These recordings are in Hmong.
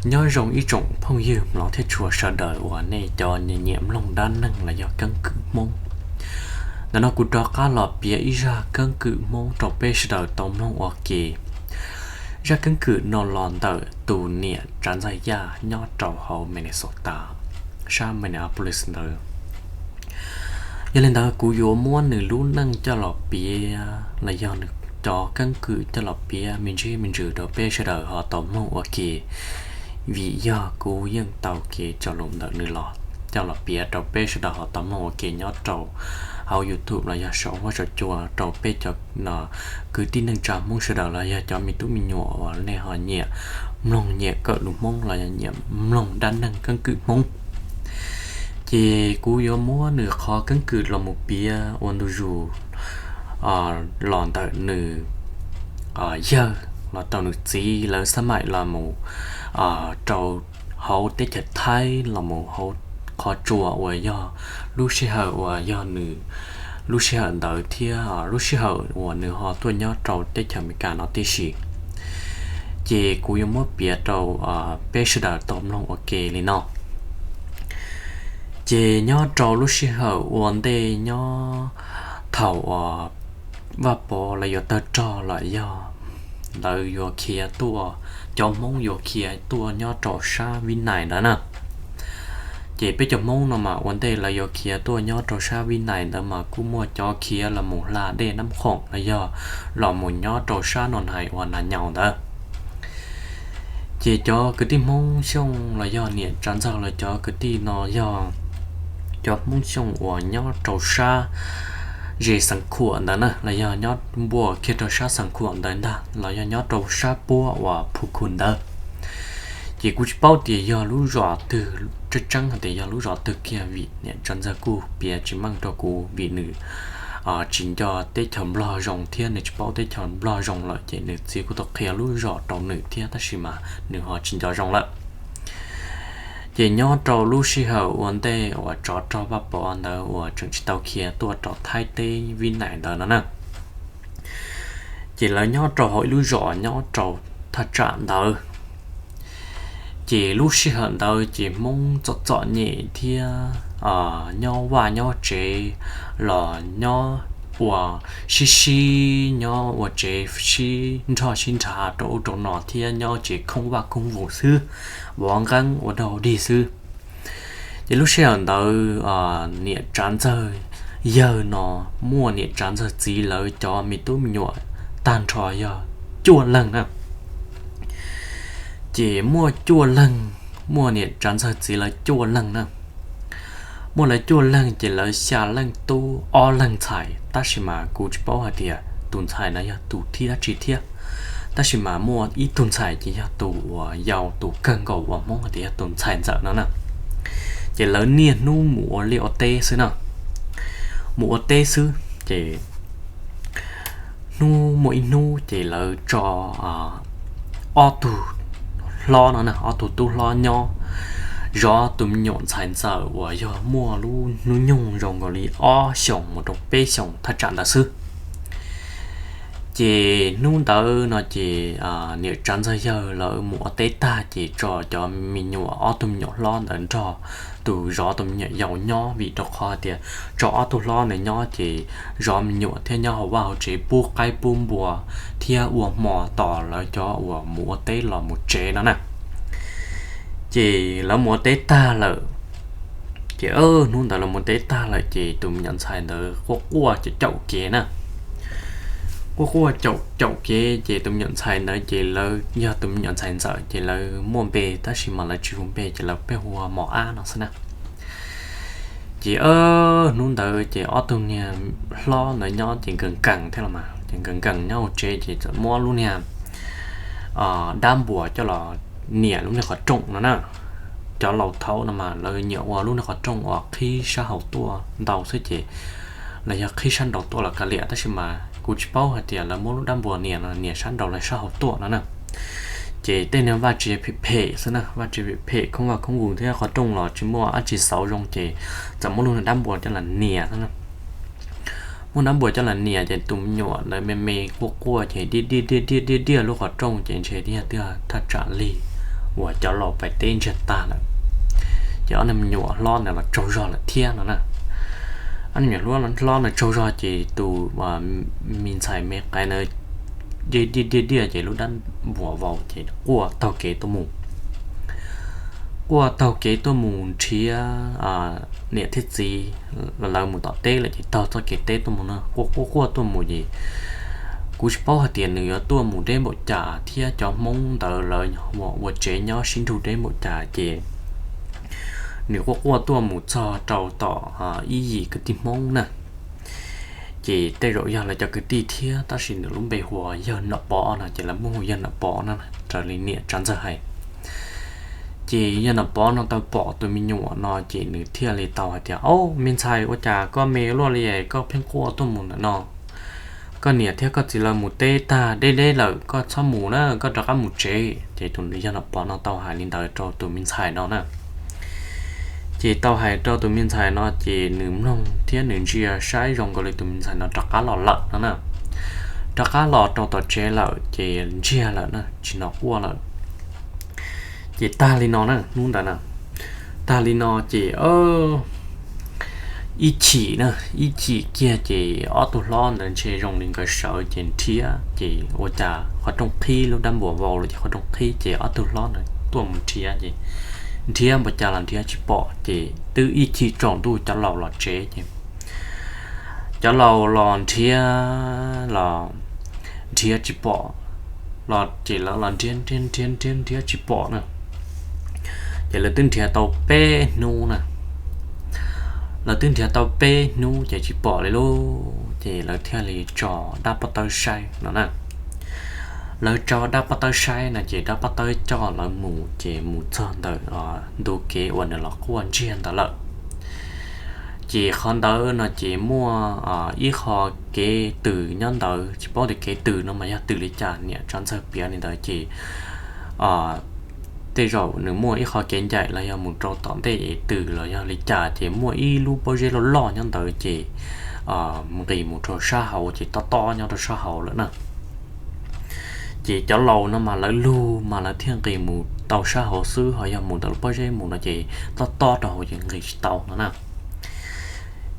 Nyob zoo ib tsoom phooj ywg mlov thiab tshua sawv daws uas nej cov nyiam mloog dab neeg los yog keeb kwm Hmoob. Ntawm no kuv rov qab los piav ib zaj keeb kwm Hmoob rau peb sawv daws tau mloog ua ke. Zaj keeb kwm no los ntawm tus niam tsav ntxawg Yaj nyob rau hauv Minnesota, sab Minneapolis ntawd. Yog li ntawd kuv yuav muab nws lub neej coj los piav los yog nws cov keeb kwm coj los piav me ntsis me ntsis rau peb sawv daws ho tau mloog ua ke, vim yog kuv yeej tau kev cog lus ntawm nws los coj los piav rau peb sawv daws ho tau mloog ua ke nyob rau hauv YouTube los yog saum huab saum cua rau peb cov kwv tij neej tsa Hmoob sawv daws los yog cov me tub me nyuam uas nej ho nyiam mloog nyiam kawm lus Hmoob los yog nyiam mloog dab neeg keeb kwm Hmoob. Ces kuv yuav muab nws qhov keeb kwm los mus piav ua ntu zus los ntawm nws yawg los tau nws txiv lawv xab maim los mus rau hauv teb chaws Thaib los mus hauv qhov tsua uas yog lub sij hawm uas yog nws lub sij hawm ntawd thiab lub sij hawm uas nws ho tuaj nyob rau teb chaws Amelikas no tib si. Ces kuv yuav muab piav rau peb sawv daws tau mloog ua ke li no. Ces nyob rau lub sij hawm ua ntej nyob thaum uas Vaj Pov lawv yuav tawg rog los yog lawv yuav khiav tuaj, cov Hmoob yuav khiav tuaj nyob rau sab Vib Nais ntawd na. Ces peb cov Hmoob no mas ua ntej lawv yuav khiav tuaj nyob rau sab Vib Nais ntawd mas kuj muaj cov khiav los mus hla dej Nab Khoom los yog los mus nyob rau sab no hais uas Nas Nyaus ntawd. Ces cov kwv tij Hmoob Xyooj los yog niam tsav ntxawg los cov kwv tij no yog cov Hmoob Xyooj uas nyob rau sab ze Xeev Khuam ntawd na, los yog nyob npuaj kiag rau sab Xeev Khuam ntawd ntag los yog nyob rau sab puab uas Phu Khu ntawd. Ces kuv tsis paub tias yog lub zos twg, tseeb tseeb hais tias yog lub zos twg kiag vim niam tsav ntxawg kuj piav tsis meej rau kuv vim nws tsis nco teb chaws Nplog zoo thiab nws tsis paub teb chaws Nplog zoo lawm ces nws txiv kuj tau qhia lub zos rau nws thiab tab sis mas nws ho tsis nco zoo lawm. Ces nyob rau lub sij hawm ua ntej uas tsov rog Vaj Pov ntawd uas tseem tsis tau khiav tuaj rau Thaib teb Vib Nais ntawd no na, ces lawv nyob rau hauv ib lub zos nyob rau thaj tsam ntawd. Ces lub sij hawm ntawd ces Hmoob txom txom nyem thiab nyob vaj nyob tsev los nyob ua sib sib nyob ua tsev sib nrhoj sib nrhav rau ub rau no thiab nyob tsev khoob vaj khoob vus xwb, vov nqeeb ua dog dig xwb. Ces lub sij hawm ntawd niam tsav ntxawg yawg no muaj niam tsav ntxawg txiv lawv cov me tub me nyuam tag nrho yog cuaj leeg na. Ces muaj cuaj leeg, muaj niam tsav ntxawg txiv lawv cuaj leeg na. Muaj lawv cuaj leeg ces lawv xya leej tub ob leeg ntxhais, tab sis mas kuv tsis paub hais tias tus ntxhais no yog tus thib dab tsi thiab. Tab sis mas muaj ib tug ntxhais ces yog tus uas yau tus kawg nkaus uas Hmoob hais tias yog tus ntxhais ntxawm no na. Ces lawv niaj hnub mus ua liaj ua teb xwb na. Mus ua teb xwb ces hnub muaj ib hnub ces lawv tso ob tug hlob no na, ob tug tub hlob nyob zov tus me nyuam ntxhais ntxawm uas yog muaj lub hnub nyoog zoo nkaus li ob xyoos mus rau peb xyoos thaj tsam ntawd xwb. Ces hnub ntawd no ces niam tsav ntxawg yawg lawv mus ua teb tag ces tso cov me nyuam, ob tug me nyuam hlob ntawd nrog tus zov tus me nyuam yau nyob, vim rau qhov tias tso ob tug hlob ntawd nyob ces zov me nyuam thiab nyob hauv vaj hauv tsev pub qaib pub npua thiab ua hmo tos lawv cov uas mus ua teb los mus tsev no na. Ces lawv mus ua teb tag lawm, ces hnub ntawd lawv mus teb tag lawm ces tus me nyuam ntxhais ntawd quaj quaj caum caum kev na. Quaj quaj caum caum kev ces tus me nyuam ntxhais ntawd ces lawv yog tus me nyuam ntxhais ntxawm ces lawv muaj npe tab sis mas lawv tsis hu npe ces lawv pheej hu ua Mos Ab no xwb na. Ces hnub ntawd ces ob tug niag hlob ntawd nyob ces nkees nkees thiab los mas ces nkees nkees nyob hauv tsev ces txawm muab lub niag dab npuas coj los nias lub niag qhov rooj no na. Cov laus thaud no mas lawv nyiam ua lub niag qhov rooj uas qhib sab hauv tuaj ntau xwb ces los yog qhib sab nraud tuaj los kav liam, tab sis mas kuv tsis paub hais tias lawv muab lub dab npuas nias no nias sab nraud los sab hauv tuaj no na. Ces tej niag vaj tse phem phem xwb na, vaj tse phem phem khoob vaj khoob vus thiab qhov rooj los tsis muaj dab tsi xauv zoo ces txawm muab lub niag dab npuas coj los nias xwb na. Muab dab npuas coj los nias ces tus me nyuam ntawd me me quaj quaj ces diaj diaj diaj diaj diaj diaj lub qhov rooj ces ntshe yog twb thaj tsam lig uas cov laus pais teb ntsiag tag lawm, ces ob niag me nyuam hlob ntawd los tsaug zog lawm thiab no na. Ob niag me nyuam hlob no tsaug zog ces tus me ntxhais me qais na, diaj diaj diaj diaj ces lub dab npuas vau ces quaj taug kev tuaj mus. Quaj taug kev tuaj mus nrhiav niam thiab txiv, lawv mus tom teb lawm ces taug txoj kev teb tuaj mus no, quaj quaj quaj tuaj mus ces kuv tsis paub hais tias nws yuav tuaj mus deb npaum cas thiab cov Hmoob ntawd lawv ua tsev nyob sib nrug deb npaum cas ces nws quaj quaj tuaj mus txog rau tom ib yim kwv tij Hmoob na. Ces tej zaum yog lawv cov kwv tij thiab, tab sis nws lub npe hu ua Yawg Nom Pov no ces lawv muab hu Yawg Nom Pov no raws li niam Tsav Ntxawg hais. Ces Yawg Nom Pov no tau pom tus me nyuam no ces nws thiaj li tau hais tias, Au, me ntxhais, ua cas koj me luaj li es koj pheej quaj tuaj mus ntawm no? Koj niam thiab koj txiv lawv mus teb tag deb deb lawm, koj txhob mus na, koj rov qab mus tsev. Ces tus Yawg Nom Pov no tau hais li ntawd rau tus me ntxhais no na. Ces tau hais rau tus me ntxhais no ces nws mloog thiab nws ntsia saib zoo nkaus li tus me ntxhais no rov qab los lawm no na. Rov qab los rau tom tsev lawm ces ntsiag lawm na, tsis hnov quaj lawm. Ces tag li no na, hnub ntawd na, tag li no ces ib chim na, ib chim kiag ces ob tug hlob ntawd ntshe zoo li nkawd sawv ces nrhiav ces ua cas qhov rooj qhib, lub dab npuas vau lawm ces qhov rooj qhib ces ob tug hlob ntawd tuaj mus nrhiav ces nrhiav npaum cas los nrhiav tsis pom ces twb ib chim tsaus ntuj cov laus los tsev ces cov laus los nrhiav los nrhiav tsis pom, los ces lawv los nrhiav nrhiav nrhiav nrhiav nrhiav tsis pom na. Ces lawv twb nrhiav tau peb hnub na, lawv twb nrhiav tau peb hnub ces tsis pom li lauj, ces lawv thiaj li tso dab pob tawb saib no na. Lawv tso dab pob tawb saib no ces dab pob tawb coj lawv mus ces mus txog ntawm ntu kev uas nws los quaj ntsiag ntawd lawm. Ces qhov ntawd no ces muaj ib qho kev tws nyob ntawd, tsis paub tias kev tws no mas yog tws li cas, niam Tsav Ntxawg piav li ntawd ces tej zaum nws muaj ib qho kev ncaim los yog mus rau tom ntej es tws los yog li cas ces muaj ib lub pob zeb loj loj nyob ntawd ces nqis mus rau sab hauv ces tob tob nyob rau sab hauv lawm na. Ces cov laus no mas lawv lug mas lawv thiaj nqis mus tau sab hauv xwb, ho yog mus ntawm lub pob zeb mus no ces tob tob rau hauv ces nqis tsis tau no na.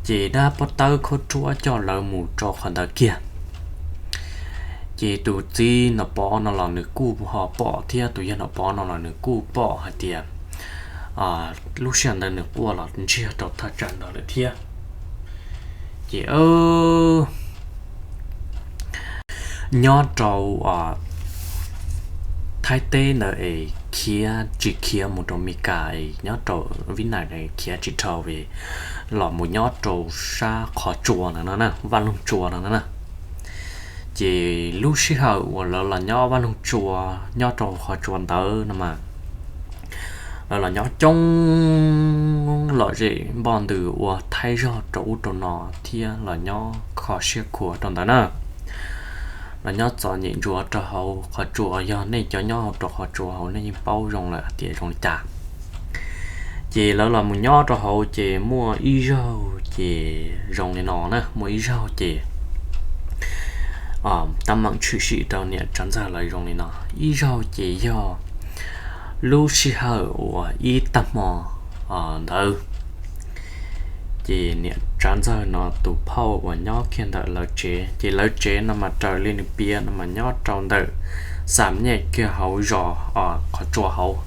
Ces dab pob tawb khaub ruab coj lawv mus rau qhov ntawd kiag. Ces tus txiv Nom Pov no los nws kuj ho pom thiab tus yawg Nom Pov no los nws kuj pom hais tias lub sij hawm ntawd nws quaj los ntsiag rau thaj tsam ntawd lawm thiab. Ces nyob rau Thaib teb ntawd es khiav tsis khiav mus rau Meskas es nyob rau Vib Nais khiav tsis dhau es los mus nyob rau sab qhov tsua no na, Vaj Loog Tsua no na. Ces lub sij hawm uas lawv los nyob Vaj Loog Tsua, nyob rau qhov tsua ntawd no mas lawv los nyob coob lom zem npoj ntws ua thaib zog rau ub rau no thiab los nyob kho siab khuav rau ntawd na. Los nyob txom nyem ntsuav rau hauv qhov tsua, yog nej cov nyob hauv rau qhov tsua hauv nej yeej paub zoo lawm hais tias zoo li cas. Ces lawv los mus nyob rau hauv ces muaj ib zaug ces zoo li no na, muaj ib zaug ces tab meem tshwm sim rau niam Tsav Ntxawg lawv zoo li no. Ib zaug ces yog lub sij hawm uas ib tag hmo ntawd ces niam Tsav Ntxawg no tus phauj uas nyob kiag ntawm lawv tsev, ces lawv tsev no mas raws li nws piav no mas nyob rau ntawm xam nyej kiag hauv zos qhov tsua hauv.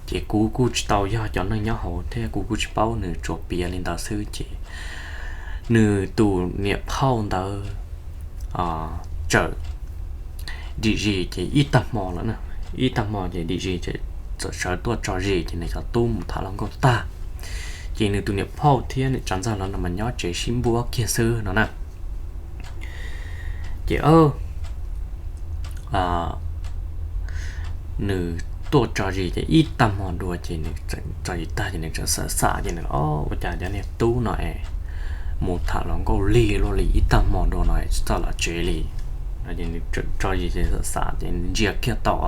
Ces kuv kuj tsis tau yog cov neeg nyob hauv thiab kuv kuj tsis paub, nws tsuas piav li ntawd xwb ces nws tus niam phauj ntawd txawm dim zis ces ib tag hmo lawm na, ib tag hmo ces dim zis ces txawm sawv tuaj tso zis ces nws cov tub mus tham hluas nkauj tag ces nws tus niam phauj thiab niam Tsav Ntxawg lawv no mas nyob tsev sib npuab kiag xwb no na. Ces nws tuaj tso zis ces ib tag hmo dua ces nws txawm tso zis tag ces nws txawm xam xam ces nws, Ua cas cov niag tub no es mus tham hluas nkauj lig luaj li, ib tag hmo dua no es tsis txawj los tsev li. Nws tso zis ces xam xam ces ntsia kiag tau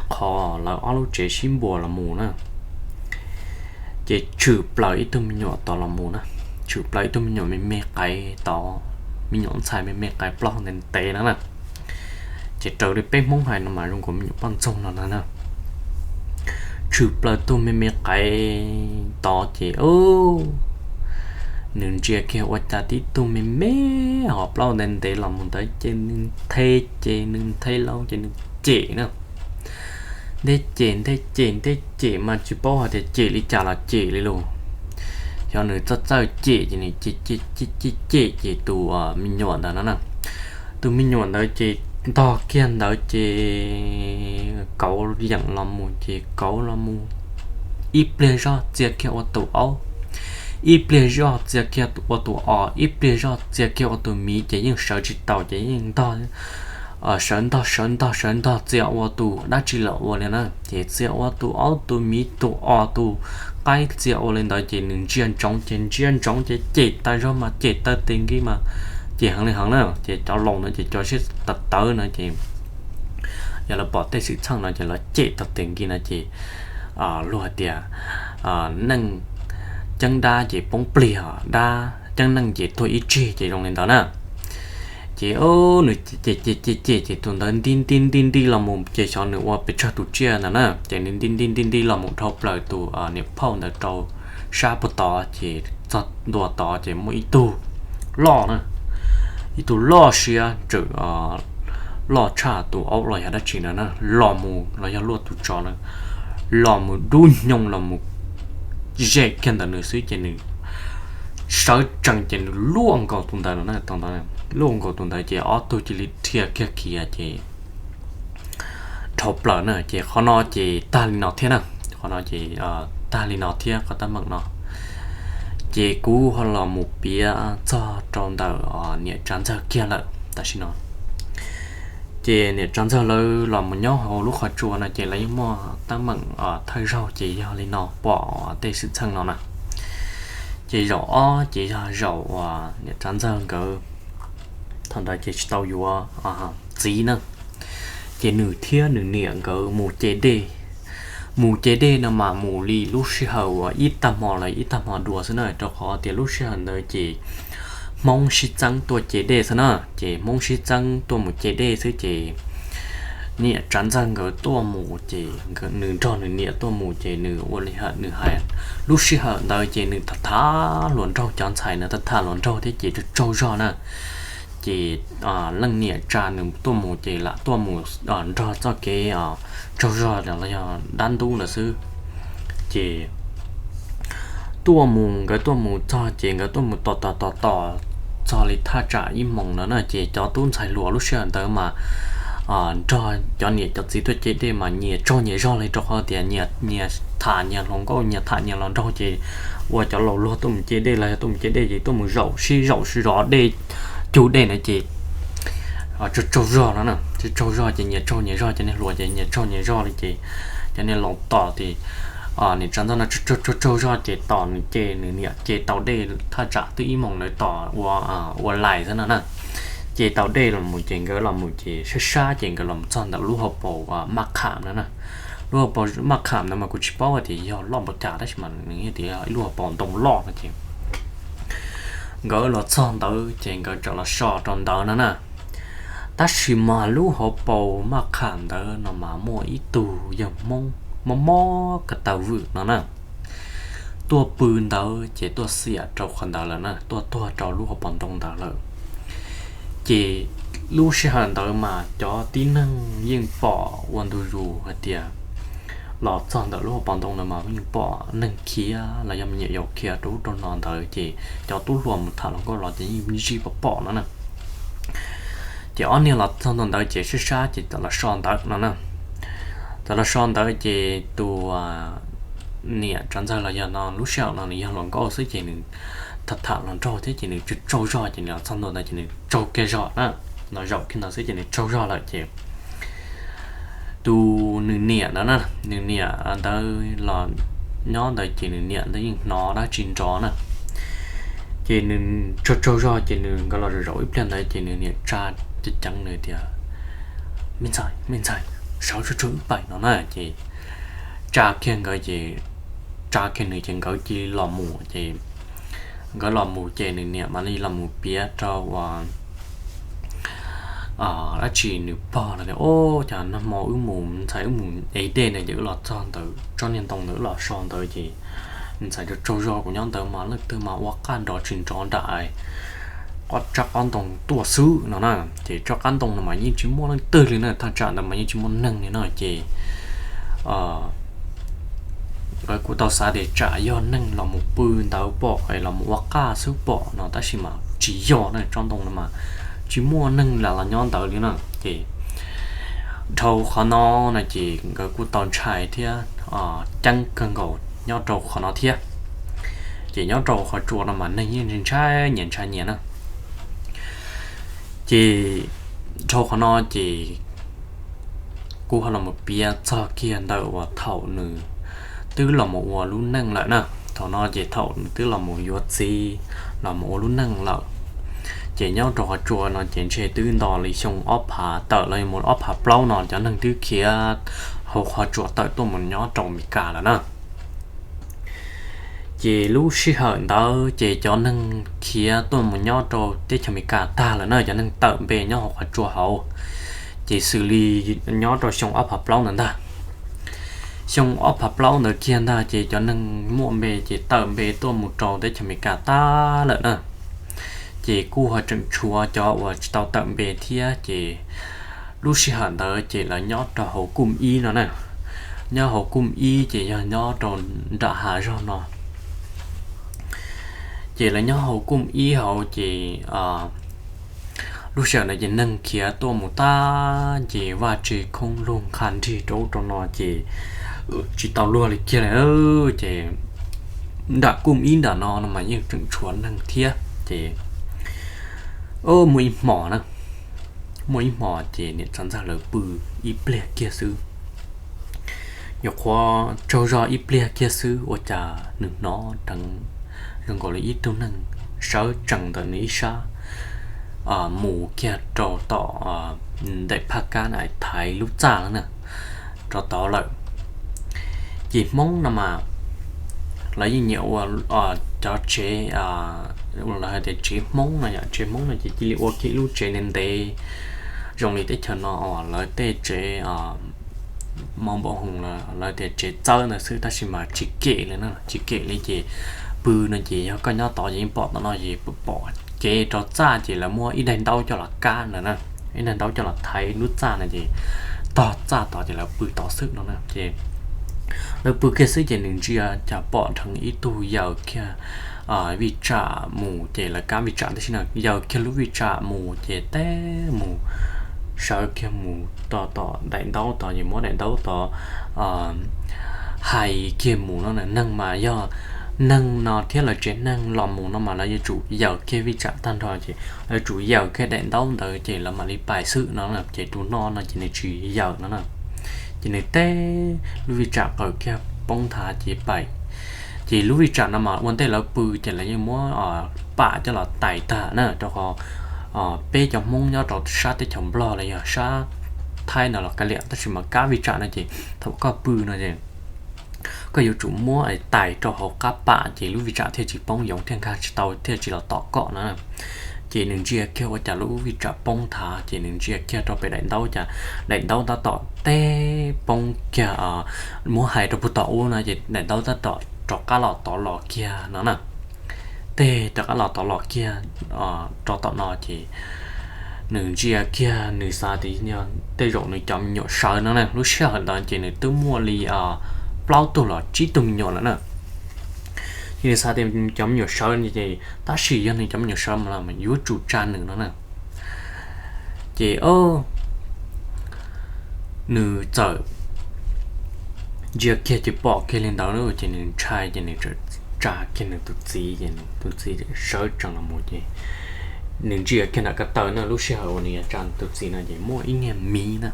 qhov lawv ob lub tsev sib npuas los mus na. Ces tshwm plaws ib tug me nyuam tod los mus na, tshwm plaws ib tug me nyuam me me qais tod, me nyuam ntxhais me me qais plaub hau ntev ntev no na. Ces raws li peb Hmoob hais no mas zoo nkaus me nyuam poj ntxoog no na. tshwm plaws tug me me qaib tod ces nws ntsia kiag ua cas tib tug me me hov plaub ntev ntev los mus ntawd ces nws nthe ces nws nthe lauj ces nws cem na. Nthe cem nthe cem nthe cem mas tsis paub hais tias cem li cas los cem li lus. Xyov nws txawj txawj cem ces nws cem cem ces tus me nyuam ntawd no na, tus me nyuam ntawd ces ntog kiag ntawd ces kauv yeem los mus ces kauv los mus ib pliag zoj txia kiag ua tus aub, ib pliag zoj txia kiag ua tus os, ib pliag zoj txia kiag ua tus miv ces yeej sawv tsis taus ces yeej ntog sawv ntog sawv ntog sawv ntog txia ua tus dab tsi lawm ua li na ces txia ua tus aub tus miv tus os tus qaib txia ua li ntawd ces nws ntsia ntsoov ces ntsia ntsoov ces cem tas zog mas cem taw tes nki mas cem heev li heev na ces cov laus no ces cov siab tawv tawv no ces yog lawv pom tej xwm txheej no ces lawv cem taw tes nki no ces luag hais tias neej ceeb dab ces poob plig, dab ceeb neej ces tuag ib tsig ces zoo li ntawd na. Ces nws cem cem cem ces tus ntawd nti nti nti nti los mus ces xyov nws ua pes tsawg tus tsiaj ntawd na ces nws nti nti nti nti los mus dhau plaws tus niam phauj ntawd rau sab puag tod ces txog ntua tod ces muaj ib tug loj na, ib tug loj siab tseem loj tshaj tus aub los yog dab tsi ntawd na los mus los yog luaj tus tsov na, los mus dub nyoog los mus ze kiag ntawm nws xwb ces nws sawv tsees ces nws luaj nkaus tus ntawd no na, luaj nkaus tus ntawd ces ob tug cia li dhia kiag khiav ces dhau plaws na ces qhov no ces tag li no thiab na, qhov no ces tag li no thiab qhov teeb meem no. Ces kuv ho los mus piav txog rau ntawm niam Tsav Ntxawg kiag lawm tam sim no. Ces niam Tsav Ntxawg lawv los mus nyob hauv lub qhov tsua no ces lawv yeej muaj teeb meem thawj zaug ces yog li no pom tej xwm txheej no na. Ces zaum ob ces yog zaum uas niam Tsav Ntxawg nkawd thaum ntawd ces tsis tau yuav txiv na. Ces nws thiab nws niam nkawd mus ce dej, mus ce dej no mas mus li lub sij hawm uas ib tag hmo los ib tag hmo dua xwb na, rau qhov tias lub sij hawm ntawd ces Hmoob sib txeeb tuaj ce dej xwb na, ces Hmoob sib txeeb tuaj mus ce dej xwb ces niam Tsav Ntxawg nkawd tuaj mus ces nws nrog nws niam tuaj mus ces nws ua li hawm nws hais, lub sij hawm ntawd ces nws tham tham hluas nraug, cov ntxhais ntawd tham tham hluas nraug thiab ces tsaug tsaug zog na. Ces leej niam tsa nws tuaj mus ces lam tuaj mus nrog txoj kev tsaug zog los yog dab ntub ntawd xwb. Ces tuaj mus nkawd tuaj mus txog ces nkawd tuaj mus tos tos tos tos txog li thaj tsam ib moos ntawd na ces cov tub ntxhais hluas lub sij hawm ntawd mas nrog cov niam cov txiv tuaj ce dej mas nyias tsaug nyias zog li, rau qhov tias nyias tham nyias hluas nkauj, nyias tham nyias hluas nraug ces ua cov laus luag tuaj mus ce dej los yog tuaj mus ce dej ces tuaj mus zaum sib zaum sib zov dej, cug dej na ces tsaug tsaug zog no na, tsaug tsaug zog ces nyias tsaug nyias zog, cov niag hluas ces nyias tsaug nyias zog li ces cov niag laus tos ces niam Tsav Ntxawg no tsaug tsaug zog ces tos nws ce, nws niam ce tau dej thaj tsam twb ib moos ntawd tos ua, ua lais xwb no na. Ce tau dej los mus ces nkawd los mus ces sab sab ces nkawd los txog ntawm lub hauv paus maj kham no na. Lub hauv paus maj kham ntawd mas kuv tsis paub tias yog loj npaum cas tab sis mas nws tias ib lub hauv paus ntoo loj no ces nkawd los txog ntawd ces nkawd txawm los so rau ntawd no na. Tab sis mas lub hauv paus maj kham ntawd no mas muaj ib tug yawg Hmoob mob mob ko taw vwm no na, tuaj pw ntawd ces tuaj xiam rau qhov ntawd lawm na, tuaj tuag rau lub hauv paus ntoo ntawd lawm. Ces lub sij hawm ntawd mas cov tib neeg yeej pom ua ntu zus hais tias los txog ntawm lub hauv paus ntoo ntawd mas yeej pom neeg khiav los yog me nyuam yaus khiav rau ub rau no ntawd ces cov tub hluas mus tham hluas nkauj los ces yeej ntsib pom pom no na. Ces ob niag los txog ntua ntawd ces sab sab ces txawm los so ntawd no na. Txawm los so ntawd ces tus niam Tsav Ntxawg los yog no lub sij hawm no nws yog hluas nkauj xwb ces nws tham tham hluas nraug thiab ces nws tsaug tsaug zog ces nws los txog ntua ntawd ces nws tsaug kiag zog na, los zaum kiag ntawd xwb ces nws tsaug zog lawm ces tus nws niam ntawd na, nws niam ntawd los nyob ntawd ces nws niam ntawd yeej hnov dab tsi nrov na. Ces nws tsaug tsaug zog ces nws nkawd los zaum zaum ib pliag ntawd ces nws niam tsa ceev ceev nws tias, me ntxhais, me ntxhais, sawv tsuag tsuag wb pais no na ces tsa kiag nkawd ces, tsa kiag nws ces nkawd cia li los mus ces nkawd los mus ces nws niam mam li los mus piav rau uas dab tsi nws pog los tias, Ob, cas nag hmo wb mus, ntxhais wb mus ev dej na, ces wb los txog ntawd tsob niag ntoo ntawd wb los so ntawd ces ntxhais tsaug zog, kuv nyob ntawd mas leej twg mas ua qaj nrov tsis nrov nram qab ntoo tuaj xwb no na. Ces tsob qab ntoo no mas yeej tsis muaj leej twg li na, thaj tsam ntawd mas yeej tsis muaj neeg li no ces nkawd kuj tau xav tias tsam yog neeg los mus pw ntawd pom es los mus ua qaj xwb pom no, tab sis mas tsis yog na, tsob ntoo no mas tsis muaj neeg lam los nyob ntawd li na. Ces dhau qhov no no ces nkawd kuj tau ntshai thiab ceeb kawg nkaus nyob rau qhov no thiab. Ces nyob rau qhov tsua no mas neeg yeej ntshai nyias ntshai nyias na. Ces dhau qhov no ces kuv ho los piav txog kiag ntawm uas thaum nws twb los mus ua lub neej lawm na. Thaum no ces thaum nws twb los mus yuav txiv, los mus ua lub neej lawm, ces nyob rau qhov tsua no ces ntshe twb nto li xyoo ob phav tawm los mus ob phav plaub no cov neeg twb khiav hauv qhov tsua tawm tuaj mus nyob rau Amelikas lawm na. Ces lub sij hawm ntawd ces cov neeg khiav tuaj mus nyob rau teb chaws Amelikas tag lawm na, cov neeg tawm npe nyob hauv qhov tsua hauv, ces xws li nyob rau xyoo ob phav plaub ntawd ntag. Xyoo ob phav plaub ntawd kiag ntag ces cov neeg muaj npe ces tawm npe tuaj mus rau teb chaws Amelikas tag lawm na. Ces kuj ho tseem tshuav cov uas tsis tau tawm npe thiab ces lub sij hawm ntawd ces lawv nyob rau hauv Kuj Ib no na. Nyob hauv Kuj Ib ces yog nyob rau nram hav zog no. Ces lawv nyob hauv Kuj Ib hauv ces lub sij hawm ntawd ces neeg khiav tuaj mus tag ces vaj tse khoob lug nqha nrig rau ub rau no ces tsis tau luag li kiag li. Ces nram Kuj Ib nram no no mas yeej tseem tshuav neeg thiab ces muaj ib hmos na, muaj ib hmos ces niam txiv ntxawg lawv pw ib pliag kiag xwb. Nyuam qhuav tsaug zog ib pliag kiag xwb ua cas nws hnov dheev zoo nkaus li ib tug neeg sawv tsees ntawm nws ib sab mus kiag rau tom ntawm phab kab na, thaiv lub txaj no na, rov tod lawm. Ces Hmoob no mas lawv yeej nyiam ua cov tsev, lawv hais tias tsev Hmoob no yom, tsev Hmoob no ces cia li ua kiag ib lub tsev ntev ntev zoo li teb chaws no uas lawv tej tsev mos npaum hoos lawv tias tsev txawb ntawd xwb, tab sis mas tsis kem li na, tsis kem li ces pw no ces yog koj nyob tod ces yeej pom tom no ces pom kev rau txaj ces lawv muab ib daim ntaub coj los kab ntawd na, ib daim ntaub coj los thaiv lub txaj no ces tog txaj tod ces lawv pw tod xwb no na. Ces lawv pw kiag xwb ces nws ntsia cas pom dheev ib tug yaws kiag vij tsam mus ces lawv kab vij tsam tab sis no yaws kiag lub vij tsam mus ces teb mus sawv kiag mus rau tom daim ntaub tod ces muab daim ntaub tod hais kiag mus no na. Neeg mas yog neeg no thiab lawv tsev neeg los mus no mas lawv yuav tsum yaws kiag vij tsam tag nrho ces lawv yuav tsum yaws kiag daim ntaub ntawd ces lawv mam li pais xwb no na. Ces tus no no ces nws tsis yaws no na, ces nws teb lub vij tsam qaws kiag poob nthav ces pais. Ces lub vij tsam no mas ua ntej lawv pw ces lawv yeej muab pam coj los tais tag na, rau qhov peb cov Hmoob nyob rau sab teb chaws Nplog los yog sab Thaib no los kav liam, tab sis mas kab vij tsam no ces thaum koj pw no ces koj yuav tsum muab tais rau hauv qab pam ces lub vij tsam thiaj tsis poob yoov thiaj nkag tsis tau thiaj tsis los tom koj na. Ces nws ntsia kiag ua cas lub vij tsam poob nthav ces nws ntsia kiag rau pem daim ntaub cas daim ntaub tab tom teb poob kiag, muab hais rau puag tom ub no ces daim ntaub tab tom rov qab los tod los kiag no na. Teb rov qab los tod los kiag rau tom no ces nws ntsia kiag nws xav tias tej zaum nws cov me nyuam sawv no na, lub sij hawm ntawd ces nws twb muaj li plaub tug los tsib tug me nyuam lawm na. Ces nws xav tias cov me nyuam sawv ces tab sis yog nws cov me nyuam sawv mas yuav tsum tsa nws no na. Ces nws txawm ntsia kiag ces pom kiag li ntawd ces nws ntshai ces nws tsa kiag nws tus txiv ces tus txiv sawv tsees los mus ces nws ntsia kiag nram ko taw na, lub sij hawm uas nws yuav tsa tus txiv no ces muaj ib niag miv na,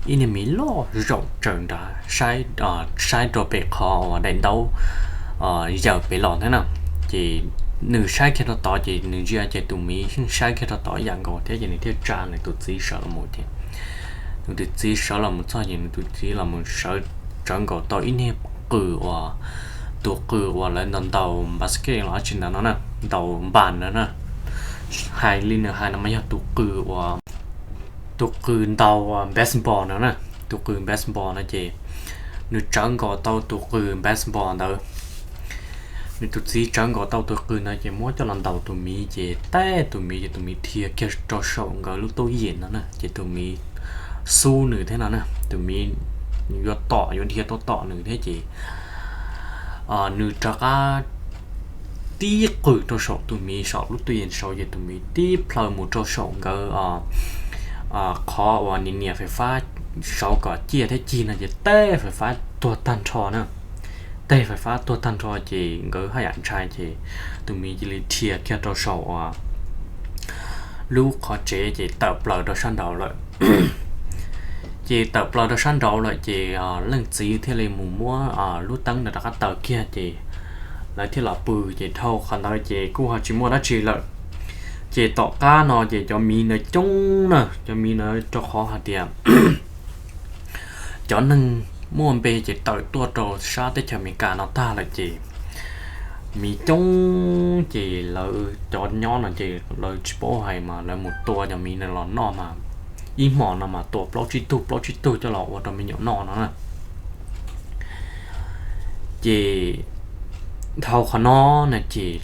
ib niag miv loj zaum tsaws nrad saib rau pem qhov uas daim ntaub yaws pem los thiab na. Ces nws saib kiag rau tod ces nws ntsia ces tus miv yeej saib kiag rau tod ib yam nkaus thiab ces nws thiaj tsa nws tus txiv sawv los mus ces nws tus txiv sawv los mus txog ces nws tus txiv los mus sawv tsawv nkaus tau ib niag qws uas, tus qws uas lawv ntaus ntaus npav xab kej los tsis ntawd no na, ntaus npas ntawd na. Hais li nws hais no mas yog tus qws uas tus qws ntaus baseball no na. Tus qws baseball no ces nws tsawv nkaus tau tus qws baseball ntawd. Nws tus txiv tsawv nkaus tau tus qws ntawd ces muab coj los ntaus tus miv ces teb tus miv ces tus miv dhia kiag rau saum nkawd lub tub yim no na, ces tus miv xub nws thiab no na. Tus miv yuav tom, yuav dhia tuaj tom nws thiab ces nws rov qab tib qws rau saum tus miv saum lub tub yim saud ces tus miv tib plhaw mus rau saum nkawd qhov uas nias nias fais fab saud kom ciaj thiab cig no ces teb fais fab tuag tag nrho na. Teb fais fab tuag tag nrho ces nkawd haj yam ntshai ces tus miv cia li dhia kiag rau saum uas lub qhov tsev ces tawm plaws rau sab nraud lawm. Ces tawm plaws rau sab nraud lawm ces leej txiv thiaj li mus muab lub teeb ntawd rov qab taws kiag ces lawv thiaj los pw. Ces dhau qhov ntawd ces kuj ho tsis muaj dab tsi lawm. Ces tom qab no ces cov miv ntawd coob na, cov miv ntawd rau qhov hais tias cov neeg muaj npe ces tawm tuaj rau sab teb chaws Amelikas no tag lawm ces miv coob ces lawv cov nyob no ces lawv tsis paub hais mas lawv mus tua cov miv no los noj mas ib hmos no mas tua plaub tsib tug plaub tsib tug coj los ua rau me nyuam noj no na. Ces dhau qhov no na ces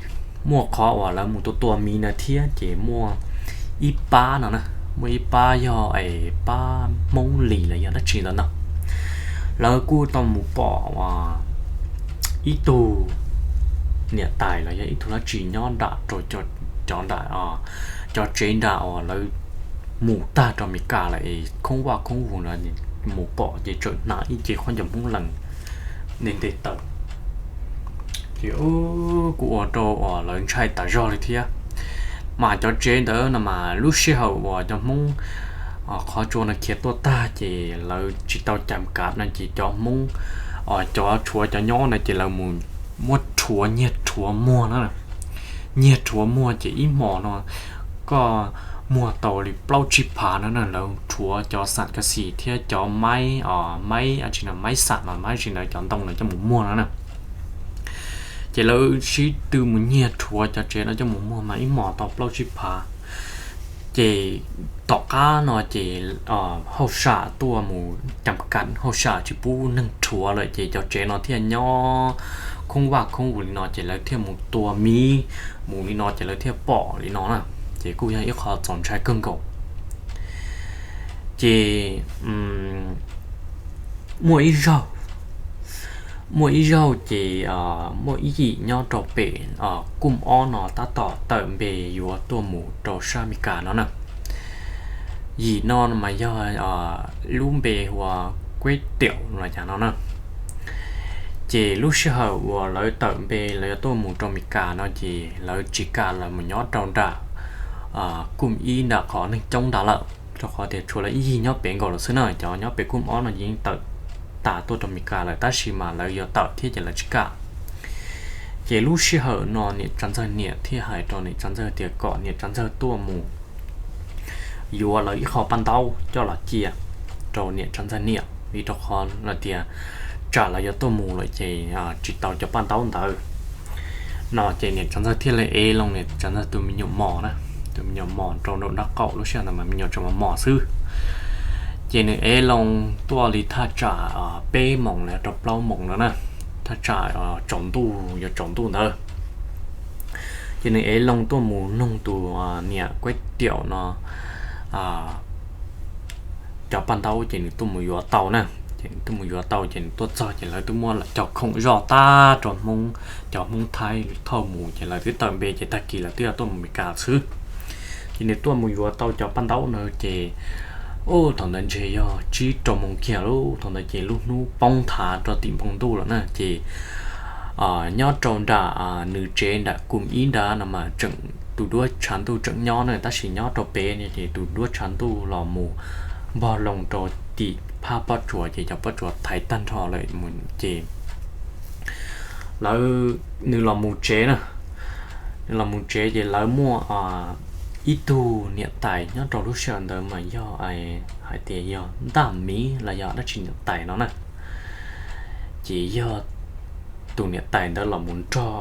muaj qhov uas lawv mus tua tua miv na thiab ces muaj ib pab no na, muaj ib pab yog es pab Hmoob Lis los yog dab tsi ntawd no, lawv kuj tau mus pom ib tug niam tais los yog ib tug dab tsi nyob nram rau cov nram cov tsev nram uas lawv mus tag rau Amelikas lawm es khoob vaj khoob vug lawm, mus pom ces txawm hnav ib ce khaub ncaws Hmoob lees ntev ntev tawm. Ces kuj ua rau uas lawv ntshai tas zog li thiab. Mas cov tsev ntawd no mas lub sij hawm uas cov Hmoob qhov tsua no khiav tuaj tag ces lawv tsis tau cam kav no ces cov Hmoob, cov tshuav cov nyob no ces lawv mus muab rhuav nyiag rhuav muag na. Nyiag rhuav muag ces ib hmos no koj muag tau li plaub tsib phav no na, lawv rhuav cov xam kas xim thiab cov maib, maib tsis, maib xam los maib tsis ntawd cov ntoo lawv coj mus muag no na. Ces lawv sib tw mus nyiag rhuav cov tsev no coj mus muag mas ib hmos tau plaub tsib phav. Ces tom qab no ces hauj sam tuaj mus cam kam, hauj sam tsis pub neeg rhuav lawm ces cov tsev no thiaj nyob khoob vaj khoob vug li no ces lawv thiaj mus tua miv mus li no ces lawv thiaj pom li no na. Ces kuj yog ib qho txaus ntshai kawg nkaus. Ces muaj ib zaug, muaj ib zaug ces muaj ib yim nyob rau pem Kooj Ob no tab tom tawm npe yuav tuaj mus rau sab Amelikas no na. Yim no mas yog lub npe hu ua Kueb Tiaum los cas no na. Ces lub sij hawm uas lawv tawm npe lawv yuav tuaj mus rau Amelikas no ces lawv tsis kam lawv mus nyob rau nram Kooj Ib nram qhov neeg coob ntawd lawm, rau qhov tias tshuav lawv ib yig nyob pem nkaus lawm xwb na. Cov nyob pem Kooj Ob no yeej tawm tas tuaj rau Amelikas lawm tab sis mas lawv yuav tawm thiab ces lawv tsis kam. Ces lub sij hawm no niam Tsav Ntxawg niam thiaj hais rau niam Tsav Ntxawg tias kom niam Tsav Ntxawg tuaj mus yuav lawv ib qho paj ntaub coj los cia rau niam Tsav Ntxawg niam, vim rau qhov hais tias tsam lawv yuav tuaj mus lawm ces tsis tau cov paj ntaub ntawd no. Ces niam Tsav Ntxawg thiaj li ev loo niam Tsav Ntxawg tus me nyuam mos na, tus me nyuam mos rau nraum nraub qaum, lub sij hawm ntawd mas me nyuam tseem mos mos xwb. Ces nws ev loo tuaj li thaj tsam peb moos los rau plaub moos ntawd na, thaj tsam tsaus ntuj, yuav tsaus ntuj ntawd. Ces nws ev loo tuaj mus nug tus niam Kueb Tiaum no cov paj ntaub ces nws tuaj mus yuav tau na. Ces nws tuaj mus yuav tau ces nws tuaj txog ces lawv twb muab cog khoom zoj tag rau Hmoob, cov Hmoob Thaib thauj mus ces lawv twb tawm npe ces tag kis lawv twb yuav tuaj mus Amelikas xwb. Ces nws tuaj mus yuav tau cov paj ntaub ntawd ces, ub, thaum ntawd ntshe yog tsib rau moos kiag lauj, thaum ntawd ces lub hnub poob nthav rau tim npoo ntuj lawm na. Ces nyob rau nram nws tsev nram Kooj Ib nrad no mas tseem tus duab tshav ntuj tseem nyob na, tab sis nyob rau pem no ces tus duab tshav ntuj los mus npog loo rau tim phab pob tsuas ces cov pob tsuas thaiv tag nrho lawm mus ces lawv, nws los mus tsev na. Nws los mus tsev ces lawv muaj ib tug niam tais nyob rau lub sij hawm ntawd mas yog hais tias yog Ntaj Miv los yog dab tsi niam tais no na. Ces yog tus niam tais ntawd los mus nrog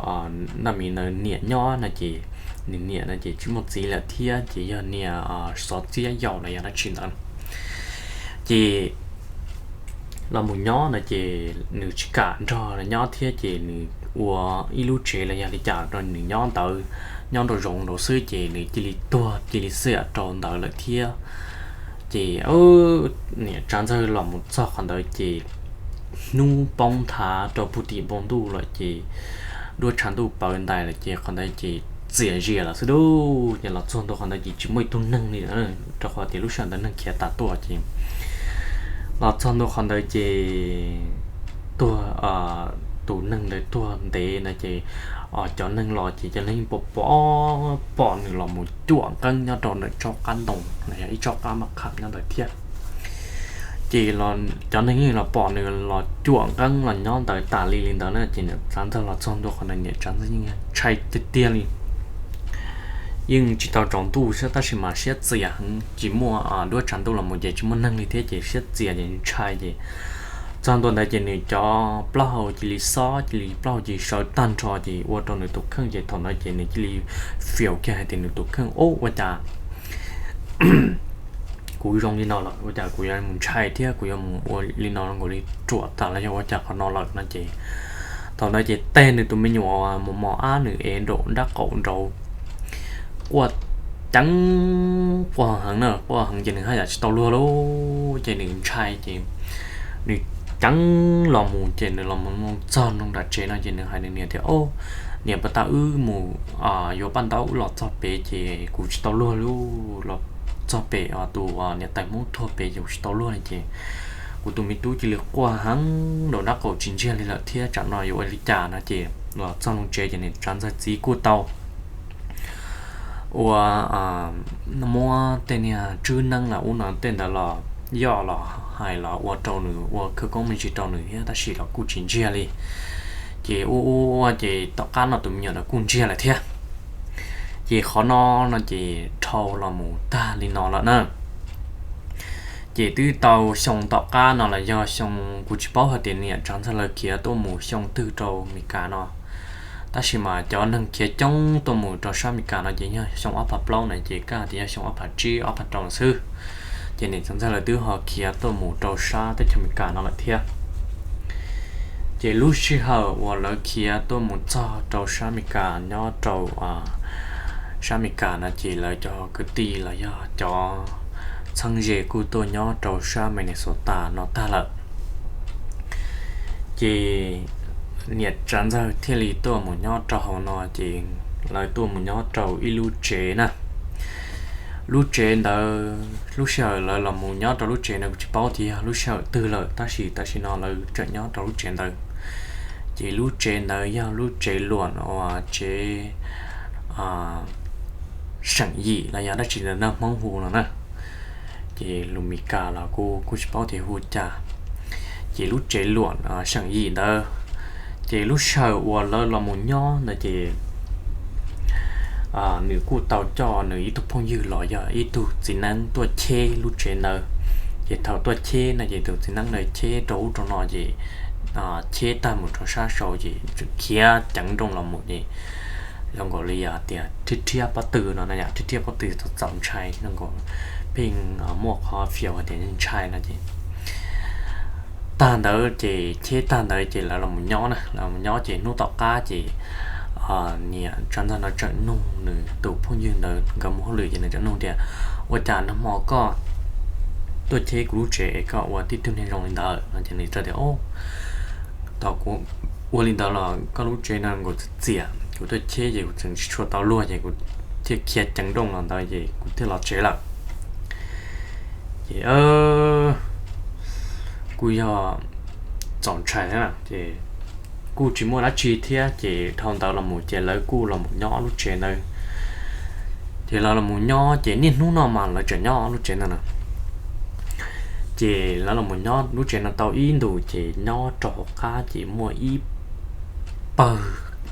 Ntaj Miv ntawd niam nyob no ces nws niam no ces tsis muaj txiv lawm thiab ces yog niam xov txiab yau los yog dab tsi ntawd. Ces los mus nyob no ces nws tsis kam nrog nyob thiab ces nws ua ib lub tsev los yog li cas rau nws nyob ntawd, nyob nraum zoov nraud xwb ces nws cia li tuag cia li xiam rau ntawd lawm thiab. Ces niam Tsav Ntxawg los mus txog qhov ntawd ces hnub poob nthav rau puag tim npoo ntuj lawm ces duab tshav ntuj pawv ntais lawm ces qhov ntawd ces txias zias lawm xwb lauj. Ces los txog ntua qhov ntawd ces tsis muaj ib tug neeg li, rau qhov tias lub sij hawm ntawd neeg khiav tas tuaj ces los txog ntua qhov ntawd ces tuag, tus neeg ntawd tuag ntev ntawd ces cov neeg los ces cov neeg pom pom pom nws los mus cuam nqeeb nyob rau ntawm tsob qab ntoo los yog ib tsob qab maj qham nyob ntawd thiab. Ces cov neeg yeej los pom nws los cuam nqeeb los nyob ntawd tas li li ntawd na ces niam Tsav Ntxawg los txog ntua qhov ntawd niam Tsav Ntxawg yeej ntshai tiag tiag li. Yeej tsis tau tsaus ntuj xwb tab sis mas siab txias heev, tsis muaj duab tshav ntuj los mus ces tsis muaj neeg li thiab ces siab txias ces ntshai ces txog ntua ntawd ces nws cov plaub hau cia li xob cia li plaub hau cia li sawv tag nrho ces ua rau nws tus kheej ces thaum ntawd ces nws cia li fias kiag hais tias nws tus kheej, Ub, ua cas kuv zoo li no lawm, ua cas kuv yuav mus ntshai thiab kuv yuav mus ua li no nkaus li ruam tas los yog ua cas qhov no lawm no ces thaum ntawd ces tej nws tus me nyuam mus mos ab nws ev nraum nrab qaum nraud quaj ceev, quaj heev na, quaj heev ces nws haj yam tsis tau luag lauj ces nws ntshai ces nws ceev los mus ces nws los mus txog nram tsev no ces nws hais nws niam tias, Au, niam, puas tas wb mus yuav paj ntaub wb los txog pem ces kuv tsis tau luag lauj, los txog pem tus niam tais Hmoob tuag pem ces kuv tsis tau luag li ces kuv tus me tub cia li quaj heev nraum nrab qaum tsis ntsiag li lawm thiab tsam no yuav ua li cas no ces los txog nram tsev ces niam Tsav Ntxawg txiv kuj tau ua muab tej niag tswb neeb los ub no tej ntawd los yoj los hais los ua rau nws ua khawv koob me ntsis rau nws thiab tab sis los kuj tsis ntsiag li. Ces ua ua ua ces tom qab no tus me nyuam ntawd kuj ntsiag lawm thiab. Ces qhov no no ces dhau los mus tag li no lawm na. Ces twb tau xyoo tom qab no los yog xyoo, kuv tsis paub hais tias niam Tsav Ntxawg lawv khiav tuaj mus xyoo twg rau Mes Kas no, tab sis mas cov neeg khiav coob tuaj mus rau sab Mes Kas no ces yog xyoo ob phav plaub na ces kaj tias yog xyoo ob phav tsib ob phav rau xwb. Ces niam Tsav Ntxawg lawv twb ho khiav tuaj mus rau sab teb chaws Mes Kas no lawm thiab. Ces lub sij hawm uas lawv khiav tuaj mus txog rau sab Mes Kas nyob rau sab Mes Kas no ces lawv cov kwv tij los yog cov txheeb ze kuj tuaj nyob rau sab Minnesota no tag lawm. Ces niam Tsav Ntxawg thiaj li tuaj mus nyob rau hauv no ces lawv tuaj mus nyob rau ib lub tsev na. Lub tsev ntawd lub sij hawm lawv los mus nyob rau lub tsev ntawd kuv tsis paub tias yog lub sij hawm twg lawm tab sis tam sim no lawv tseem nyob rau lub tsev ntawd. Ces lub tsev ntawd yog lub tsev luam uas tsev seem yim los yog dab tsi ntawd Hmoob hu no na. Ces lus Mes Kas los kuv kuj tsis paub tias hu cas. Ces lub tsev luam seem yim ntawd, ces lub sij hawm uas lawv los mus nyob ntawd ces nws kuj tau coj nws ib tug phooj ywg los yog ib tug txiv neeb tuaj cheb lub tsev ntawd. Ces thaum tuaj cheb no ces tus txiv neeb ntawd cheb rau ub rau no ces cheb tag mus rau sab saud ces khiav ceev nrooj los mus ces zoo nkaus li yog tias rhiab rhiab pob tw no na, yam rhiab rhiab pob tw txaus txaus ntshai zoo nkaus pheej muaj qhov fias hais tias ntshai no ces tag ntawd ces cheb tag ntawd ces lawv los nyob na, los nyob ces hnub tom qab ces niam Tsav Ntxawg no tseem nug nws tus phooj ywg ntawd nkawd mus hauj lwm ces nws tseem nug tias, ua cas nag hmo koj tuaj cheb kuv lub tsev es koj ua tib tug niag zoo li ntawd no ces nws tias, thaum kuv ua li ntawd los koj lub tsev no nkaus txias txias, kuv tuaj cheb ces kuv tseem tsis tshua tau luag ces kuv thiaj khiav ceev nrooj los ntawd ces kuv thiaj los tsev lawm. Ces kuj yog txaus ntshai thiab ces kuj tsis muaj dab tsi thiab ces dhau ntawd los mus ces lawv kuj los mus nyob lub tsev ntawd. Ces lawv los mus nyob ces niaj hnub no mas lawv tseem nyob lub tsev ntawd na. Ces lawv los mus nyob lub tsev no tau ib ntus ces nyob rau hauv qab ces muaj ib pawg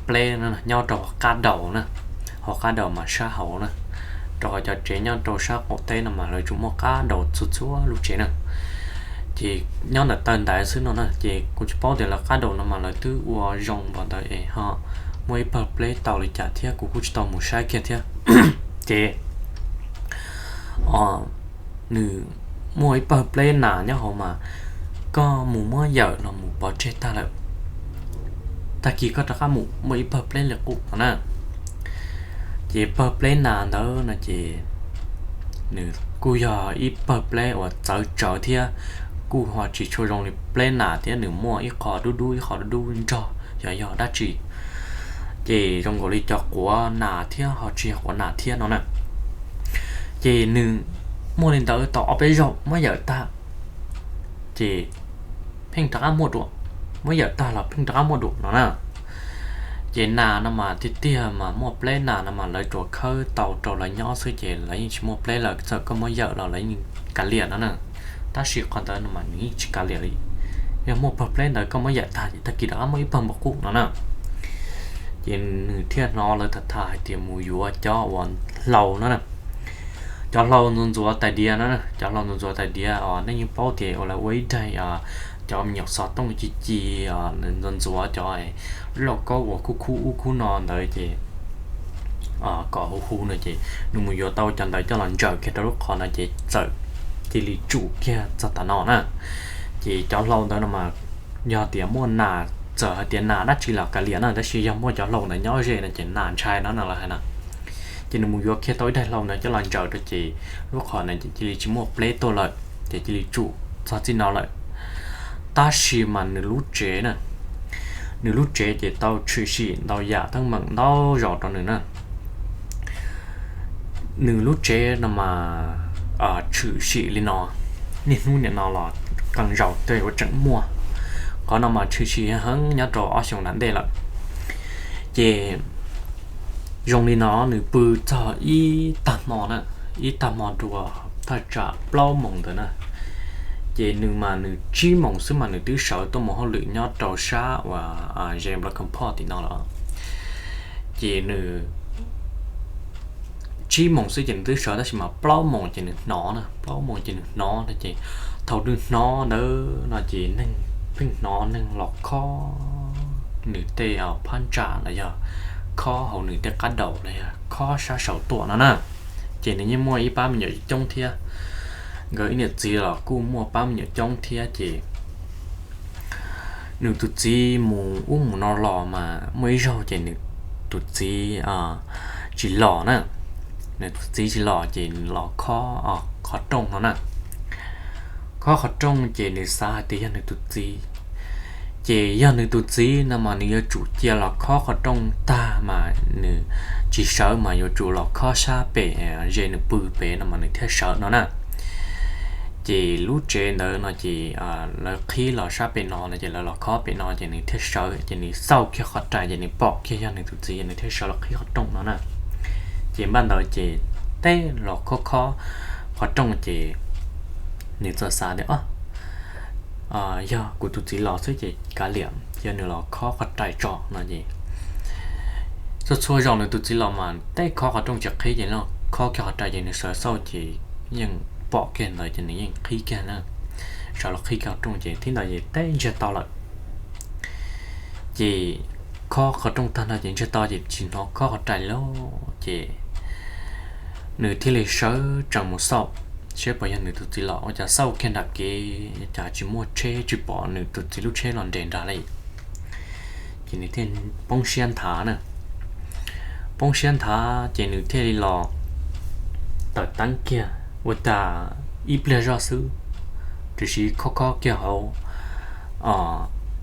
pleb nyob rau hauv qab daus na, hauv qab daus mas sab hauv na, rau qhov cov tsev nyob rau sab qaum teb no mas lawv tsuas muaj qab daus txhua txhua lub tsev na. Ces nyob ntawm taw ntaiv xwb no na ces kuv tsis paub tias lawv qab daus no mas lawv twb ua zoo npaum ntawd es ho muaj ib pawg pleb tau li cas thiab, kuv kuj tsis tau mus saib kiag thiab. Ces nws muaj ib pawg pleb nas nyob hauv mas koj mus muab yawm los mus pov tseg tag lawm, tag kis koj rov qab mus muaj ib pawg pleb li qub no na. Ces pawg pleb nas ntawd no ces nws kuj yog ib pawg pleb uas txawv tsawv thiab, kuj ho tsis tshua zoo li pleb nas thiab, nws muaj ib qho dub dub ib qho dub dub nrog, yog yog dab tsi. Ces zoo nkaus li cov quav nas thiab ho tsis yog quav nas thiab no na. Ces nws muaj li ntawd tau ob peb zaug muab yawm tag, ces pheej rov qab muaj dua, muab yawm tag los pheej rov qab muaj dua no na. Ces nas no mas tiag tiag mas muaj pleb nas no mas lawv tsuas khawb tau rau lawv nyob xwb ces lawv yeej tsis muaj pleb lawm, txawm koj muab yawm los lawv yeej kav liam no na. Tab sis qhov ntawd no mas nws yeej tsis kav liam li. Yog muaj pawg pleb ntawd koj muab yawm tag ces tag kis rov qab muaj ib pawg npaum qub no na. Ces nws thiaj hnov lawv tham tham hais tias mus yuav cov uas hlau no na, cov hlau ntxuav ntxuav tais diav no, cov hlau ntxuav ntxuav tais diav os, nej yeej paub tias uas lawv ua ib daig cov me nyuam xov tooj ci ci, ntxuav ntxuav cov lauj kaub uas khub khub ub khub no ntawd ces kom huv huv no ces nws mus yuav tau cov ntawd coj los ntsawm kiag rau lub qhov no ces txawm cia li tsum kiag txog tav no na. Ces cov hlau ntawd no mas yog tias muaj nas, txawm hais tias nas dab tsi los kav liam na, tab sis yog muaj cov hlau ntawd nyob ze no ces nas ntshai no no lawv hais na. Ces nws mus yuav kiag tau ib daig hlau ntawd coj los ntsaws rau ces lub qhov na ces cia li tsis muaj pleb tuaj lawm, ces cia li tsum txog txij no lawm. Tab sis mas nws lub tsev na, nws lub tsev ces tau tshwm sim ntau yam teeb meem ntau zaus rau nws na. Nws lub tsev no mas tshwm sim li no, niaj hnub nim no los qee zaus tej ua tseem muaj. Qhov no mas tshwm sim heev nyob rau ob xyoos nram ntej lawm. Ces zoo li no nws pw txog ib tag hmo na, ib tag hmo dua thaj tsam plaub moos ntawd na. Ces nws mas nws tsib moos xwb mas nws twb sawv tuaj mus hauj lwm nyob rau sab uas ze Blackcomb Park tim no lawm. Ces nws tsib moos xwb ces nws twb sawv, tab sis mas plaub moos ces nws hnov na, plaub moos ces nws hnov na. Ces thaum nws hnov ntawd no ces neeg pheej hnov neeg los khob nws tej phab ntsa los yog khob hauv nws tej qab daus los yog khob sab saud tuaj no na. Ces nws yeej muaj ib pab me nyuam coob thiab, nkawd ib niam txiv los kuj muaj pab me nyuam coob thiab. Ces nws tus txiv mus ub mus no los mas muaj ib zaug ces nws tus txiv tsis los na. Nws tus txiv tsis los ces nws los khob qhov rooj no na. Khob qhov rooj ces nws xav hais tias yog nws tus txiv. Ces yog nws tus txiv no mas nws yuav tsum cia los khob qhov rooj tag mas nws tsis sawv mas yuav tsum los khob sab pem ze nws pw pem no mas nws thiaj sawv no na. Ces lub tsev ntawd no ces lawv qhib los sab pem no no ces lawv los khob pem no ces nws thiaj sawv, ces nws xauj kiag qhov rais ces nws pom kiag yog nws tus txiv ces nws thiaj sawv los qhib qhov rooj no na. Ces npaj ntawd ces teb los khob khob qhov rooj ces nws txawm xav tias, o, yog kuv tus txiv los xwb ces kav liam, cia nws los khob qhov rais tso no ces txhua txhua zaus nws tus txiv los mas teb khob qhov rooj tsis qhib ces khob kiag qhov rais ces nws sawv xauj ces yeej pom kiag ntawd ces nws yeej qhib kiag na, sawv los qhib kiag qhov rooj ces thib ntawd ces teb ntsiag to lawm. Ces khob qhov rooj tag no ces ntsiag to ces tsis hnov khob qhov rais lawm ces nws thiaj li sawv tsees mus xauj seb puas yog nws tus txiv los, ua cas xauj kiag nram kev cas tsis muaj tsheb, tsis pom nws tus txiv lub tsheb los nres nrag li. Ces nws thiaj poob siab nthav na. Poob siab nthav ces nws thiaj li los tawm teeb kiag ua cas ib pliag zoj xwb tiam sis khob khob kiag hauv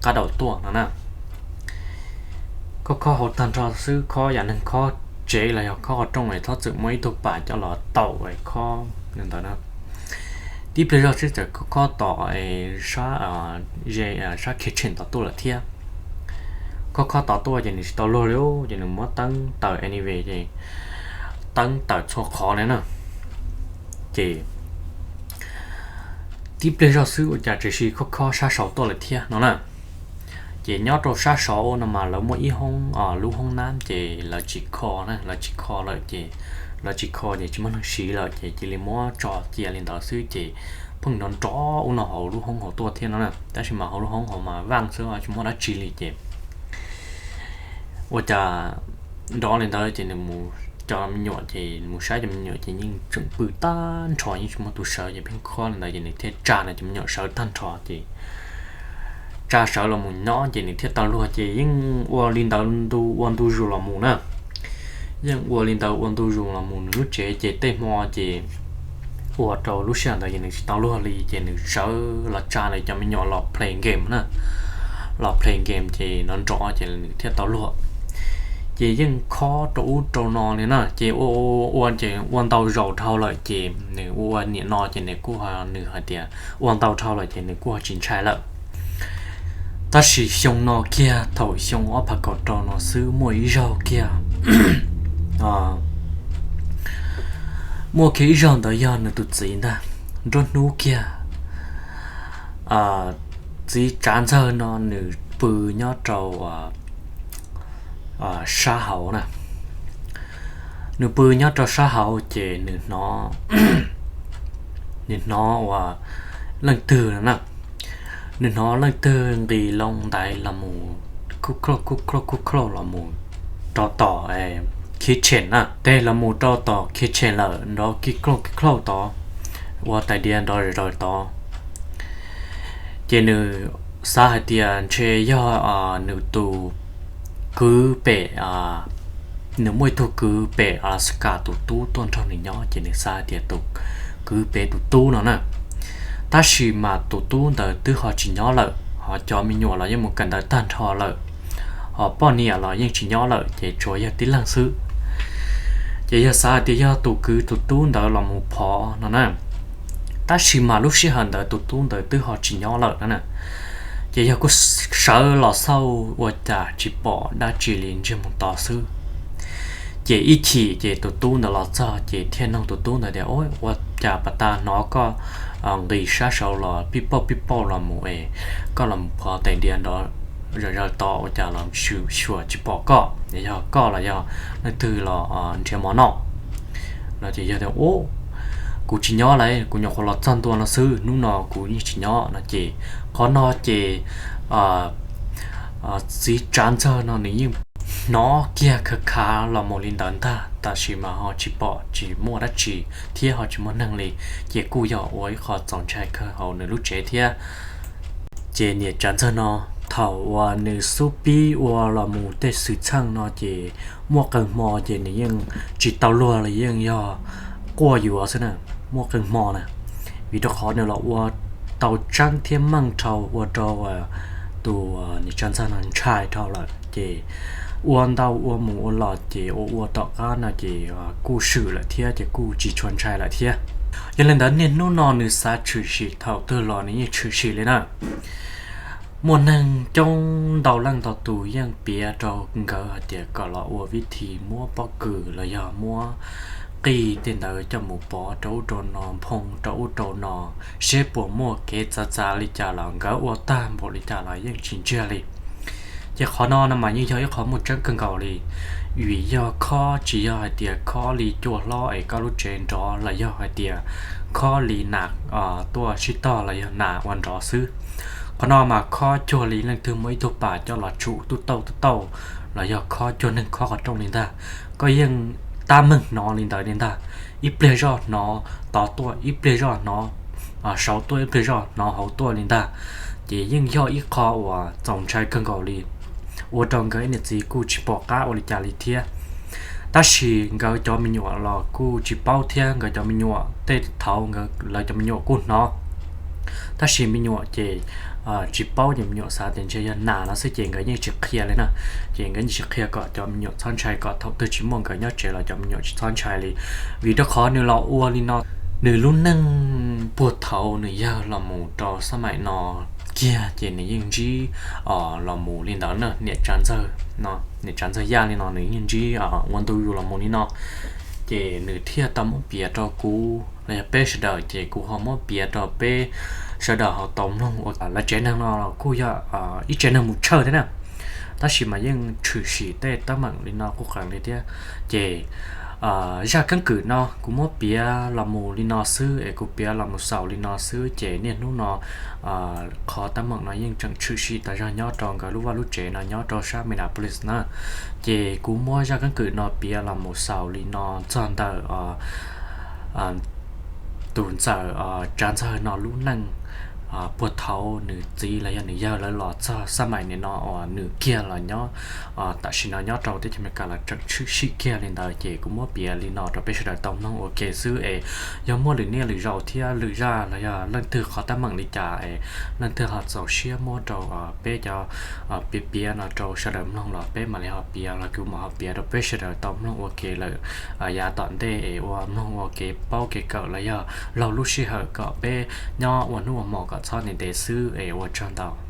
qab daus tuaj no na. Khob khob hauv tag nrho xwb, khob yam neeg khob tsev los yog khob qhov rooj es txhob txwm muaj ib tug pas coj los taum khob ntawd na. Tib pliag zoj xwb txawm khob khob tom sab, ze sab kitchen tom tuaj lawm thiab. Khob khob tom tuaj ces nws tsis tau luag li ces nws muab teeb tawm anyway ces teeb tawm txhua qhov li na. Ces tib pliag zoj xwb ua cas tshwm sim khob khob sab saud tuaj lawm thiab no na. Ces nyob rau sab saud no mas lawv muaj ib hoob, lub hoob nab ces lawv tsis kho na, lawv tsis kho lawm ces, lawv tsis kho ces tsis muaj neeg siv lawm ces cia li muab tso cia li ntawd xwb ces pheej nrov nrov ub no hauv lub hoob hauv tuaj thiab no na. Tab sis mas hauv lub hoob hauv mas vaj xwb tsis muaj dab tsi li ces ua cas nrov li ntawd ces nws mus, cov me nyuam ces mus saib cov me nyuam ces yeej tseem pw tag nrho, yeej tsis muaj tus sawv, ces pheej khob li ntawd ces nws thiaj tsa nws cov me nyuam sawv tag nrho ces tsa sawv los mus nyob ces nws thiaj tau luag. Ces yeej ua li ntawd ntu ua ntu zus los mus na, yeej ua li ntawd ua ntu zus los mus nws lub tsev. Ces tej hmo ces ua rau lub sij hawm ntawd ces nws tsis tau luag li ces nws sawv los tsa nws cov me nyuam los play game na, los play game ces nrov nrov ces nws thiaj tau luag. Ces yeej khob rau ub rau no li na, ces ua ua ces ua ntau zaus dhau lawm ces nws ua ua niam no ces nws kuj, nws hais tias ua ntau dhau lawm ces nws kuj tsis ntshai lawm. Tab sis xyoo no kiag, thaum xyoo ob phav kaum rau no xwb, muaj ib zaug kiag, muaj kiag ib zaug ntawd yog nws tus txiv ntag, nruab hnub kiag, txiv Tsav Ntxawg no nws pw nyob rau sab hauv na. Nws pw nyob rau sab hauv ces nws hnov, nws hnov ua leej twg no na, nws hnov leej twg nqis loo ntaiv los mus, khub khlauj khub khlauj khub khlauj los mus rau tom kitchen na, teg los mus rau tom kitchen lawm, nrov kib khlauj kib khlauj tod, ua tais diav nrov zom zaws tod. Ces nws xav hais tias ntshe yog nws tus kwv pem, nws muaj ib tug kwv pem Alaska tus tub tuaj nrog nws nyob, ces nws xav hais tias tus kwv pem tus tub no na. Tab sis mas tus tub ntawd twb ho tsis nyob lawm, ho cov me nyuam los yeej mus kawm ntawv tag nrho lawm, ho poj niam los yeej tsis nyob lawm, ces tsuas yog tib leeg xwb. Ces yog xav hais tias yog tus kwv tus tub ntawd los mus phov no na. Tab sis mas lub sij hawm ntawd tus tub ntawd twb ho tsis nyob lawm na. Ces yog kuj sawv los xauj ua cas tsis pom dab tsi li, ntsiag mus to xwb. Ces ib chim ces tus tub ntawd los txog ces thiaj nug tus tub ntawd tias, Ua cas pas tas hnov koj nqis sab saud los pij pauj pij pauj los mus es koj los mus phov tais diav nrov zom zaws tod, ua cas los xyuas tsis pom koj, yog koj los yog leej twg los nrhiav mov noj? No ces yog tias, Kuv tsis nyob lawm, kuv nyuam qhuav los txog ntua no xwb, hnub no kuv yeej tsis nyob no. Ces qhov no ces txiv Tsav Ntxawg no nws yeej hnov kiag khav khav los mus li ntawd ntag, tab sis mas ho tsis pom tsis muaj dab tsi thiab ho tsis muaj neeg li, ces kuj yog ua ib qho txaus ntshai kawg hauv nws lub tsev thiab. Ces niam Tsav Ntxawg no, thaum uas nws xub pib ua los mus tej xwm txheej no ces muaj qee hmo ces nws yeej tsis tau luag li, yeej yog quaj yuav xwb na, muaj qee hmo na, vim rau qhov nws los ua tau tseeb thiab meej dhau ua rau tus niam Tsav Ntxawg no ntshai dhau lawm ces ua ntau ua mus ua los ces ua ua tom qab no ces kuj swm lawm thiab ces kuj tsis tshua ntshai lawm thiab. Yog li ntawd niaj hnub no nws xav tshwm sim thaum twg los nws yeej tshwm sim li na. Muaj neeg coob ntau leej ntau tus yeej piav rau nkawd hais tias kom los ua vib thi muab pob kws los yog muab qij tej ntawd coj mus pov rau ub rau no, nphoo rau ub rau no, seb puas muaj kev txav txav li cas los nkawd ua tag npaum li cas los yeej tsis ntsiag li. Ces qhov no no mas yeej yog ib qho muaj tseeb kawg nkaus li, vim yog khob tsis yog hais tias khob li cua hlob es koj lub tsev nrov los yog hais tias khob li nas tuaj sib tog los yog nas ua nrov xwb. Qhov no mas khob cuag li leej twg muaj ib tug pas coj los tshum tub tauj tub tauj los yog khob cuag neeg khob qhov rooj li ntag. Koj yeej tab meeg hnov li ntawd li ntag, ib pliag zoj hnov tod tuaj, ib pliag zoj hnov saud tuaj, ib pliag zoj hnov hauv tuaj li ntag. Ces yeej yog ib qho uas txaus ntshai kawg nkaus li, ua rau nkawd ib niam txiv kuj tsis pom qab ua li cas li thiab. Tab sis nkawd cov me nyuam los kuj tsis paub thiab, nkawd cov me nyuam tej thaud nkawd lawv cov me nyuam kuj hnov. Tab sis me nyuam ces tsis paub, ces me nyuam xav tias ntshe yog nas no xwb ces nkawd yeej tsis qhia li na. Ces nkawd yeej tsis qhia kom cov me nyuam txhob ntshai, kom thaum twg tsis muaj nkawd nyob tsev los cov me nyuam tsis txhob ntshai li. Vim rau qhov nws los ua li no, nws lub neej puag thaum nws yawg los mus rau xab maim no kiag ces nws yeej ntsib los mus li ntawd na, niam Tsav Ntxawg no, niam Tsav Ntxawg Yaj li no nws yeej ntsib ua ntu zus los mus li no. Ces nws thiaj tau muab piav rau kuv los yog peb sawv daws, ces kuv ho muab piav rau peb sawv daws ho tau mloog ua lawv tsev neeg no los kuj yog ib tsev neeg mus tshawj thiab na. Tab sis mas yeej tshwm sim tej teeb meem li no kuj qees li thiab. Ces Zaj keeb kwm no kuv muab piav los mus li no xwb es kuv piav los mus xaus li no xwb ces niaj hnub no qhov teeb meem no yeej tseem tshwm sim tas zog nyob rau nkawd lub vaj lub tsev no nyob rau sab Minneapolis na. Ces kuv muab zaj keeb kwm no piav los mus xaus li no txog ntawm tus ntxawm tsav ntxawg no lub neej puag thaum nws txiv los yog nws yawg lawv los txog xab mais nim no uas nws kiag los nyob tam sim no nyob rau teb chaws Amelikas los tseem tshwm sim kiag li ntawd ces kuv muab piav li no rau peb sawv daws tau mloog ua ke xwb es yog muaj lwm niaj lwm zaus thiab lwm zaj los yog leej twg qhov teeb meem li cas es leej twg ho txaus siab muab rau peb cov piav piav no rau sawv daws mloog los peb mam li ho piav los kuv mam ho piav rau peb sawv daws tau mloog ua ke lawm yav tom ntej es ua mloog ua kev paub kev kawm los yog laug lub sij hawm kom peb nyob ua hnub ua hmo kom txhob ntev ntev xwb es ua tsaug ntau.